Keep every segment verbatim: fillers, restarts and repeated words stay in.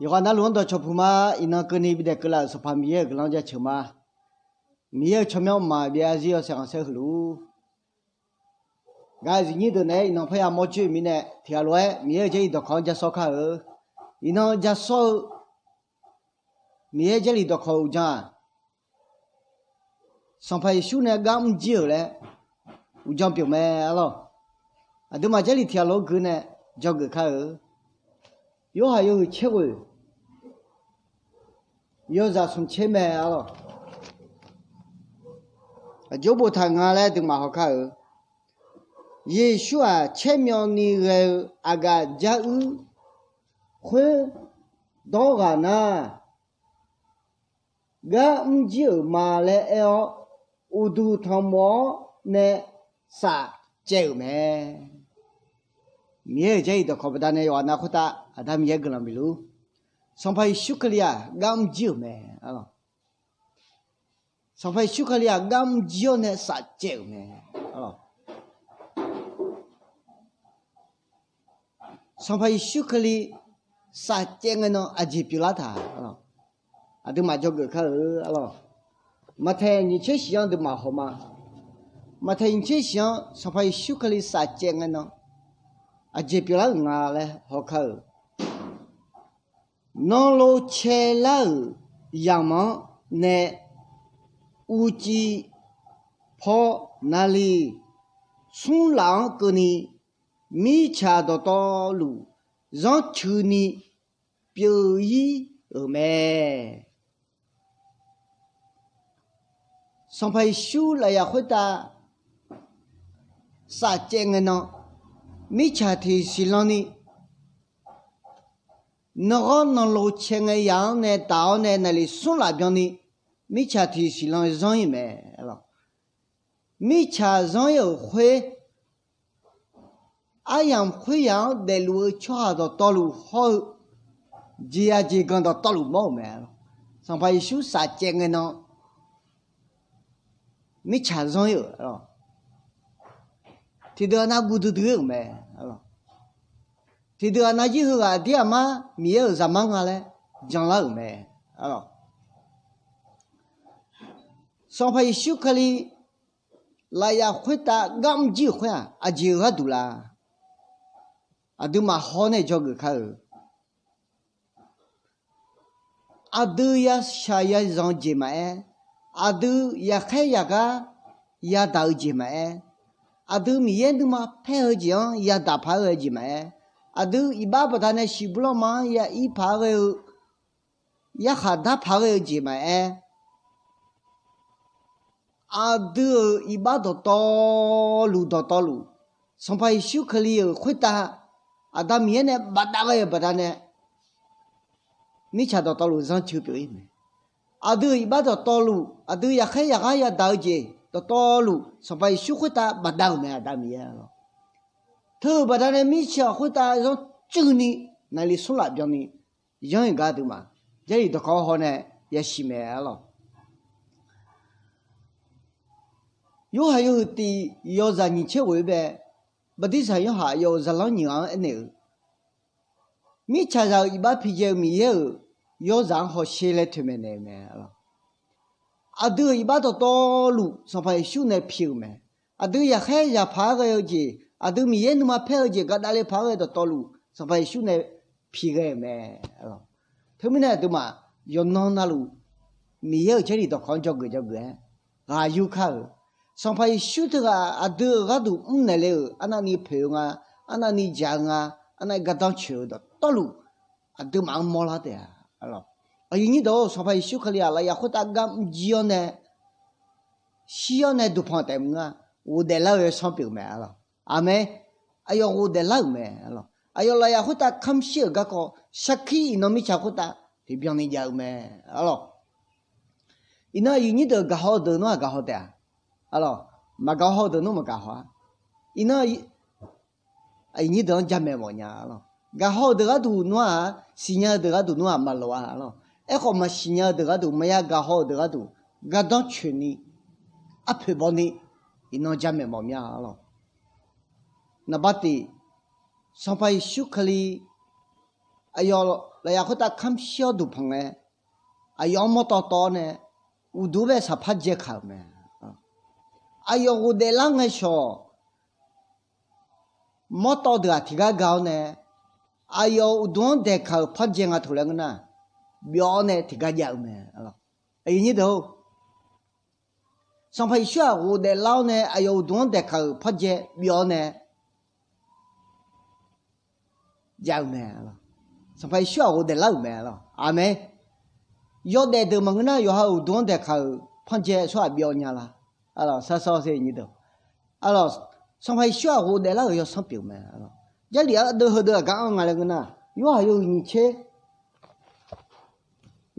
Yawqghaq navluf-anr dawqcawq puq ma. Iqnan keuvni bidaef keuvlaf-euq Sanqpaq Miqyaer-euq guiqlanq-anr jaceuq ma. Miqyaer-euq tsawrmyanr mqmaq byav zarzir yawshaef khanqsaer heulof-ur. Ngaq zifnyir deuq naeq-aer iqnan parya mawr joer-eu mirnae tiqghaq lof-aer Miqyaer-euq Jarlif dawqkawq-anr ja sawr kar-eu. Iqnan ja sawr-eu Miqyaer Jarlif dawqkawq-eu uqdzan-aq, Sanqpaq Yeqsur nae gar mrjir-euq laer uqdzan pyeuf mae arlawr. Aqduimaf Jarlif tiqghaq lof-aer gui nae dzawgeuf kar-eu. Yorhaq yawhuiq caerghoeq yawzaq smq caer mae arlawr. Aqjox boftaq nga laer aqduimaf haw kar-eu. Yeqsur-aq caermyawvni ghae-eu aqgaf jaruir khoerdawr ghaq nar, gar mrjir-euq ma laer aer-awr, uqduq tanqmawf-awr nae saf caev-euq mae. Miqyaer-euq Jarlif dawqkawq baqdanae yawqghaq nav khoertav Aqda Miqyaer guiqlanq bifluf-ur. Sanqpaq Yeqsur Kali-aq gar mrjir-euq mae. Sanqpaq Yeqsur Kali-aq gar mrjir-awr nae saf caev-euq mae. Sanqpaq Yeqsur Kali saf caev ngae nan aqjeq pyeuflar taq? Aqduimaf dzawgeuf kar-eu arlawr. Maqtaeq nyiq tser shiq-anr aqduimaf haw ma. Maqtaeq nyiq tser shiq-anr Sanqpaq Yeqsur Kali saf caev ngae nan aqjeq pyeuflar-euq nga laer haw kar-eu. Nanlov caelar-euq yamq-anr nae uqcif paw naqliq smr laf-anr keuvni, mirtsaq dawqtawvluf zanrcuini pyeuf-ir-euq mae. Sanqpaq Yeqsur lafyaq khoertav saf caev ngae nan, mirtsaq tiq siqlan ni nanrgawr nanlov cae ngae yaq-anr nae taf-awr nae naqliq smr laf byanni, mirtsaq tiq siqlan zanr-ir mae. Mirtsaq zanr-ir-euq khoer, aryamq khoeryamq-anr daefluf-eu tsawrhaq dawqtawvluf hawr-eu jeqzaq jeqganq dawqtawvluf mawr-euq mae. Sanqpaq Yeqsur saf caev ngae nan mirtsaq zanr-ir-euq, tiqdeuq aqnav guv duidui-ir-euq mae. Tiqdeuq aqnav jir heughaq aqdir aqmar Miqyaer-euq zaqmar nga laer janlar-euq mae. Sanqpaq Yeqsur Kali lafyaq khoertav gar mrjir-euq khoer-aq aqjeq-eu gharduq la? Aqduimaf hawr nae dzawgeuf kar-eu. Aqdui yashaq yazanq-eu jeq maqaer, aqdui yaqkhaer yaqgar yadaq-eu jeq maqaer, aqdui Miqyaer nuima paer-eu jeq-anr yadaq paq-aer ghae-eu jeq maqaer, aqdui iqbax baqdanae shiqbuir lanma-anr ya ir paq-aer ghae-eu, yarkhaq dar paq-aer ghae-eu jeq maqaer, aqdui-euq iqbax dawqtawvluf dawqtawvluf, Sanqpaq Yeqsur Kali-euq khoertav Aqda Miqyaer nae bafdav ghae-euq baqdanae, mirtsaq dawqtawvluf zanrcui pyeuf-ir mae. Aqdui-euq iqbax dawqtawvluf, aqdui yaqkhaer yaqgar yadaq-eu jeq dawqtawvluf, Sanqpaq Yeqsur khoertav bafdav-euq mae, Aqda Miqyaer lawr. Teu-euq baqdanae mirtsaq khoertav zanrcuini, naqliq smr laf byanni, yanr-iq gar aqduimaf Jarlif dawqkawq haw nae yasiq mae arlawr. Yorhaq yawhuiq tiq yawzaq nyiq tser ghoeq-eu bae, Bartirsaq Yorhaq yawf-euq zaqlanr nyiq ghaq-anr aernaeq-eu, mirtsaqzaq-euq iqbax pijae-eu Miqyaer-euq yawrzaq-anr hawsher laer toeqmaeq naeq-eu mae. Aqdui-euq iqbax dawqtawvluf Sanqpaq Yeqsur nae pi-euq mae. Aqdui yaqkhaer yaqpaq-aer ghae-eu jeq, aqdui Miqyaer nuima paer-eu jeq gaqdavle paq-aer ghae dawqtawvluf Sanqpaq Yeqsur nae pi ghae-euq mae. Teumirnae aqduimaf yawqnan navluf Miqyaer-euq Jarlif dawqkawq-anr dzawgeuf dzawgeuf-aer ghaq yur kar-euq, Sanqpaq Yeqsur teughaq aqdui-euq gharduq mrnaeq le-euq, arnavni poeq-eu nga, arnavni jaq-eu nga, arnav gardanr coeq-eu dawqtawvluf aqduimaf-anr mawrlar taef-a. Aqyuif nyir dawq-or, Sanqpaq Yeqsur Kali-aq lafyaf khoertav gar mrjir-awr nae, shir-awr nae duqpanq taef mr-a, ghofdaef lar-eu yawsanr pyeuf-eu mae arlawr. Aqmeq. Aqyawf ghofdaef lar-euq mae arlawr. Aqyawf lafyaf khoertav kamr shir-euq garkawv sarkir iqnan mirtsaq khoertav tiqbyan ni jav-eu mae arlawr. Iqnan aqyuif nyir deuq gaqhaw-eu deuq nar-aq gaqhaw taef-a arlawr. Maqgaqhaw-eu deuq nar maqgaqhaw-a. Iqnan aqyuif nyir deuq-anr jamaeq mawf nya arlawr. Gaqhaw-eu deuq gharduq nar-aq, siqnya-eu deuq gharduq nar-aq maqloq-a arlawr. Aerkhawf maqsiqnya-eu deuq gharduq, maqya gaqhaw-eu deuq gharduq gardanr coeqni, arpoeq bawni, iqnan jamaeq mawf mya arlawr. Naqbar tiq, Sanqpaq Yeqsur Kali aqyawf lafyaq khoertav kamr shir-awr duqpanq ngae, aqyawf-anr mawrtawv tawv-awr nae, uqduq-anr bae saqpar dzae kaq-euq mae. Aqyawf ghofdaef lar ngae shawq, mawrtawv deuq-aq tiqgar ga-awr nae, aqyawf uqduq-anr daeqkaq-euq pardzae nga taq laer ngeur nar, byawv-awr nae tiqgar jav-eu mae. Aqyuif nyir deuq-or, Sanqpaq Yeqsur-aq ghofdaef lar-awr nae aqyawf uqduq-anr daeqkaq-euq pardzae byawv-awr nae jav-eu mae. Sanqpaq Yeqsur-aq ghofdaef lar-euq mae. Aqmeq. Yawdaef deuq maqngeur nar, yawqha uqduq-anr daeqkaq-euq pardzae tsawrhaq byawv nya la? Sar sawr se nyir deuq. Sanqpaq Yeqsur-aq ghofdaef lar-euq yawsanr pyeuf mae. Jarlif-anr deuv heudeuv aqgar anr nga laer ngeur nar, Yorhaq yawhuiq nyiq tser,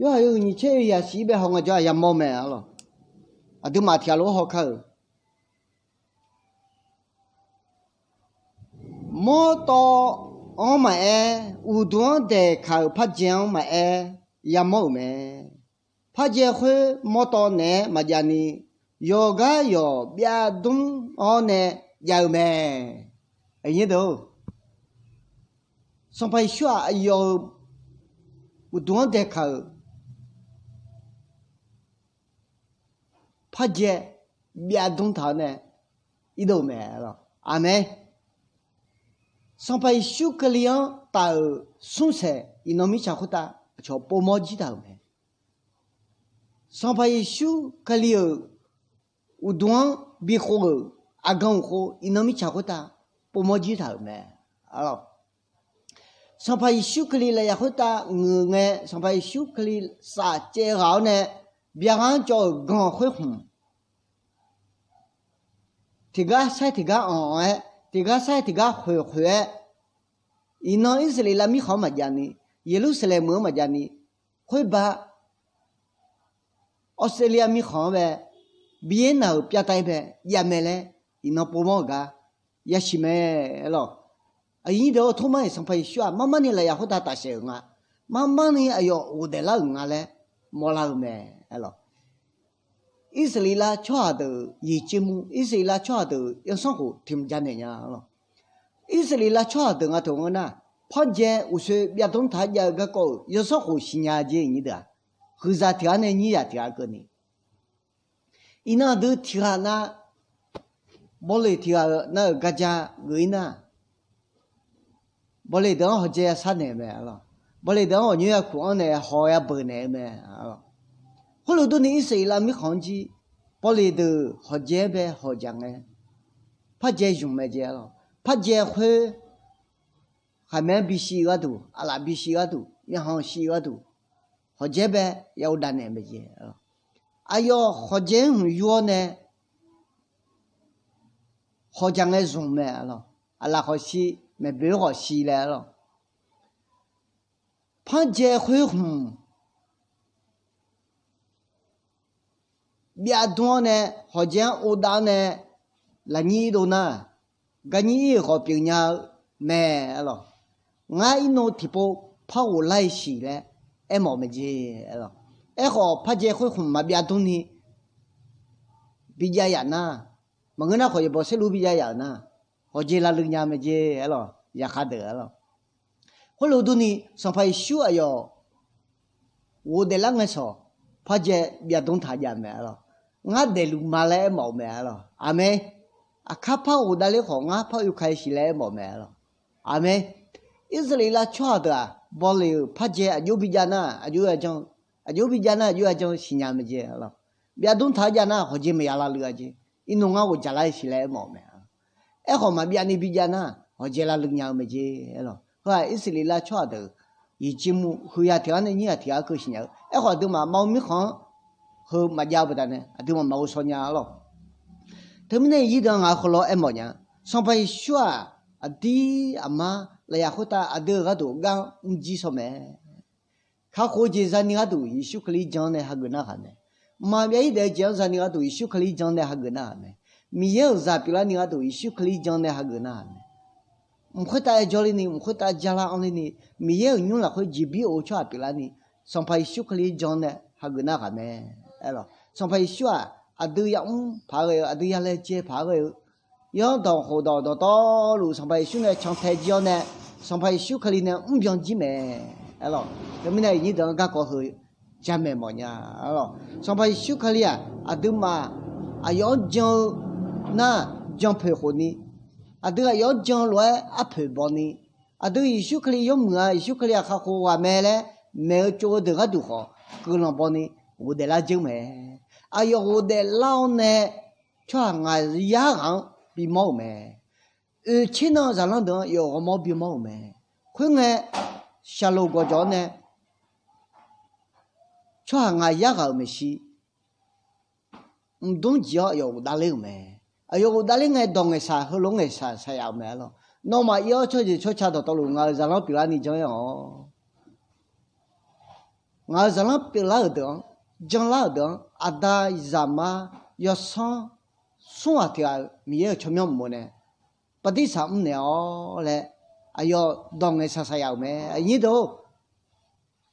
Yorhaq yawhuiq nyiq tser yasiq bae haw ngae jawr-aq yamawr mae. Aqduimaf tiqghaq lof-aer haw kar-euq, mawrtawv-anr maqaer, uqduq-anr daeqkaq-euq pardzae-anr maqaer, yamawr-euq mae. Pardzae khoer mawrtawv naeq-aer maqjav ni, yawqgar yawq byavdmr-awr nae jav-eu mae. Sanqpaq Yeqsur-aq aqyawf-euq uqduq-anr daeqkaq-euq pardzae byavdmr taq-awr nae irdov-eu mae. Aqmeq. Sanqpaq Yeqsur Kali-anr taf-euq smrsaeq iqnan mirtsaq khoertav aqcawq povmawr jir taq-euq mae. Sanqpaq Yeqsur Kali-euq uqduq-anr bikhov-euq aqgan uqkhov iqnan mirtsaq khoertav povmawr jir taq-euq mae. Sanqpaq Yeqsur Kali lafyaq khoertav ngeuq ngae, Sanqpaq Yeqsur Kali safcaev ghaq-awr nae byaghaq-anr cawv-euq gan khoer khmq, tiqgar sair tiqgar anq-aer, tiqgar sair tiqgar khoeq khoeq-aer, iqnan Irsaqleqlav mirkhanq-anr maqjav ni, Yeqlursaqlaeq meuq-anr maqjav ni, khoerba Australia mirkhanq-anr bae, Vienna-euq pyavtav-ir bae jav mae laer iqnan povmawr-euq gar yasiq mae. Aerlawq, aqyuif nyir deuq-or, Tormar-iq Sanqpaq Yeqsur-aq marmar ni lafyaq khoertav tafsaef-euq nga, marmar ni aqyawf ghofdaef lar-euq nga laer mawrlar-eu mae. Aerlawq, Irsaqleqlav tsawrhaq deuq-euq yif tser mur, Irsaqleqlav tsawrhaq deuq-euq yawsanr khof tiq mq ja naeq nya lawq. Irsaqleqlav tsawrhaq deuq nga teu ngeur nar, pardzae uqsoe byavdmr taq-aer jav-eu garkawv-euq yawsanr khof siqnya jeq nyir deuq-aq, huiqzaq tiq ghaq nae nyir zaq tiq ghaq keuvni, iqnan aqdui tiq ghaq nar, bawleq tiq ghaq-eu nar-euq garja geuf-ir nar, bawleq deuq-anr hawdzae yasar naeq-eu mae. Bawleq deuq-anr ghawqnyoer yakuq anr nae haw yabeuq naeq-eu mae. Khoerlof durni Irsaqleqlav mirkhanq-anr jir bawleq deuq hawqdzae-anr bae hawq dzaq ngae, pardzae zmq mae jeq-a lawq. Pardzae khoer khaqmae-anr bisiq-eu gharduq, aqlaf bisiq-eu gharduq, myavkhanq siq-eu gharduq, hawqdzae-anr bae ya uvdav naeq mae jeq-a lawq. Aqyawf hawqdzae-anr hmq yur-awr nae hawq dzaq ngae zmq mae-a lawq. Aqlaf khawf siq, maeqboeq khawf siq laer-a lawq. Pardzae khoer hmq byavdmr-awr nae, hawqdzae-anr uvdav-awr nae, lafnyir irdov nar, garnyir ir-euq khawf pyeufnya-eu mae-a lawq. Ngar irnov tiqpov par ghoflar-ir siq laer aermawf mae jeq-a lawq. Aerkhawf pardzae khoer hmq maqbyavdmr ni bijav yaf nar, maqngeur nar khawf yaeqbawq saerlu bijav yaf-euq nar, hawqdzae lavluiv nya mae jeq-a lawq. Zaqkhav deuq-a lawq. Khoerlof durni Sanqpaq Yeqsur aqyawf ghofdaef lar ngae shawq, pardzae byavdmr taq jav mae-a lawq. Ngar daefluf ma laer aermawf-eu mae-a lawq. Aqmeq. Aqkar par ghofdav ler khawf ngar par oeka-ir siq laer aermawf mae-a lawq. Aqmeq. Irsaqleqlav tsawrhaq deuq-aq bawleq-euq pardzae aqjox bijav nar aqjox yajanr-eu, aqjox bijav nar aqjox yajanr-eu siqnya mae jeq-a lawq. Byavdmr taq-aer jav nar hawqdzae maqya lavluiv-a jeq. Irnov ngar ghofdzaq lar-ir siq laer aermawf-eu mae-a lawq. Aerkhawf maqbyav ni bijav nar hawqdzae lavluiv nya-eu mae jeq-a lawq. Heu-aq Irsaqleqlav tsawrhaq deuq-euq yif tser mur huiqzaq tiq ghaq nae nyir ghaq tiq ghaq keuv siqnya-eu. Aerkhawf aqduimaf maqmawr mirkhanq-anr heu maqjav-eu baqdanae aqduimaf maqghov shaw nya-a lawq. Teumirnae nyir deuq-anr ngaq-euq khawf lawr aermawf nya. Sanqpaq Yeqsur-aq aqdir aqmar lafyaq khoertav aqdui-euq gharduq gar mrjir shaw mae. Kakhof-eu jeq zani gharduq Yeqsur Kali jan nae hageuf narhaq mae. Mqmaq maqbyav-ir daef-eu jeq-anr zani gharduq Yeqsur Kali jan nae hageuf narhaq mae. Miqyaer-euq zaq pyeuflarni gharduq Yeqsur Kali jan nae hageuf narhaq mae. Mq khoertav aer jawrler ni, mq khoertav jarlar anrler ni, Miqyaer-euq nymr lafkhoer jeqbir of-eu tsawrhaq pyeuflarni, Sanqpaq Yeqsur Kali jan nae hageuf narhaq mae. Aerlawq, Sanqpaq Yeqsur-aq aqdui yamr paq-aer ghae-eu, aqdui yalaejae paq-aer ghae-eu, yawr dawq khof dawq dawqtawvluf Sanqpaq Yeqsur nae cantae jir-awr nae, Sanqpaq Yeqsur Kali nae mrbyan jir mae. Teumirnae iqnyir deuq-anr garkawv heu jamaeq mawfnya. Sanqpaq Yeqsur Kali-aq, aqduimaf aqyawf-anr jan-eu nar janpoeq khofni, aqdui aqyawf-anr jan-eu lof-aer arpoeq bawni, aqdui Yeqsur Kali yawmuiq-a, Yeqsur Kali-aq kakhof ghaq mae laer maeq-eu tsov-eu deuq gharduq khawf guiqlanq bawni ghofdaef lar dzeur mae. Aqyawf ghofdaef lar-awr nae tsawrhaq ngaq yar ghaq-anr bimawr-euq mae. Oeq tser nan-eu zaqlanr deuq-anr yawf ghawrmawr bimawr-euq mae. Khoerngae, shaqloq gawqjawq-awr nae tsawrhaq ngaq yar ghaq-euq maeqshi mqdmr jeq-awr aqyawf ghofdav ler-euq mae. Aqyawf ghofdav ler ngae dawq ngaeqshaq heulof ngaeqshaq shaqyaf-euq mae arlawq. Nawmaf ir-awr tsawrjeuq tsawrca dawqtawvluf ngaq-euq zaqlanr pyeuflarni jan-aer-awq. Ngaq-euq zaqlanr pyeuflar-euq deuq-anr, janlar-euq deuq-anr, aqda, zaqmar, yawsanr, smr ghaq tiq ghaq-euq Miqyaer-euq tsawrmyanr uqmov nae bartirsaq mrnaeq-awr laer aqyawf dawq ngaeqshaq shaqyaf-euq mae. Aqnyir deuq-or,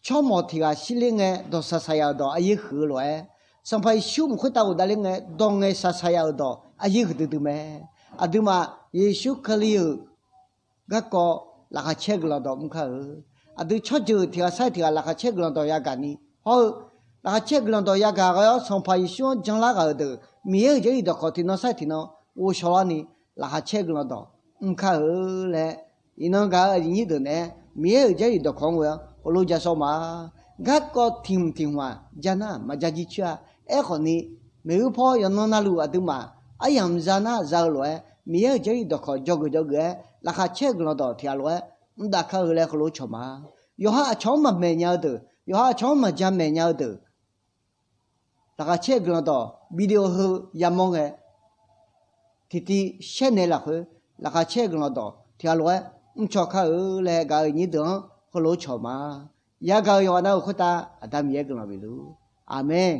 tsawrmawq tiq ghaq shirler ngae dawqshaq shaqyaf-euq dawq aryaer huiq-eu lof-aer, Sanqpaq Yeqsur mq khoertav ghofdav ler ngae dawq ngaeqshaq shaqyaf-euq dawq aryaer huiqdui dui mae. Aqduimaf Yeqsur Kali-euq garkawv laqkhaq caer guiqlanq dawq mr kar-eu. Aqdui tsawrjeuq tiq ghaq sar-iq tiq ghaq laqkhaq caer guiqlanq dawq yagaq ni hawr-eu, laqkhaq caer guiqlanq dawq yagaq ghae-awr Sanqpaq Yeqsur-anr janlar ghaq-euq deuq Miqyaer-euq jarlif dawqkawq tiqnan sar-iq tiqnan ghovshaw larni laqkhaq caer guiqlanq dawq mr kar-eu laer, iqnan gaq-eu aqyuif nyir deuq naeq-aer Miqyaer-euq jarlif dawqkawq-anr ghoe-awr heulof ja shawr ma. Garkawv tiq hmq tiq hmq-aq ja nar maqja jircoer-a. Aerkhawfni, maeqhu paw yawqnan navluf aqduimaf aryamq za nar za-eu lof-aer Miqyaer-euq jarlif dawqkawq dzawgeuf dzawgeuf-aer laqkhaq caer-eu guiqlanq dawq tiq ghaq lof-aer mr dav kar-eu laer heulof cawq ma. Yawqha aqcawq-anr maqmaeq nya-eu deuq, yawqha aqcawq-anr maqja maeq nya-eu deuq, laqkhaq caer-eu guiqlanq dawq video heu yamawr ngae, tiqtiv shaer naeq lafkhoer laqkhaq caer-eu guiqlanq dawq tiq ghaq lof-aer mrcaw kar-eu laer gaq-eu nyir deuq-anr heulof cawq ma. Yagaq-euq yawqghaq nav-euq khoertav Aqda Miqyaer guiqlanq bifluf. Aqmeq.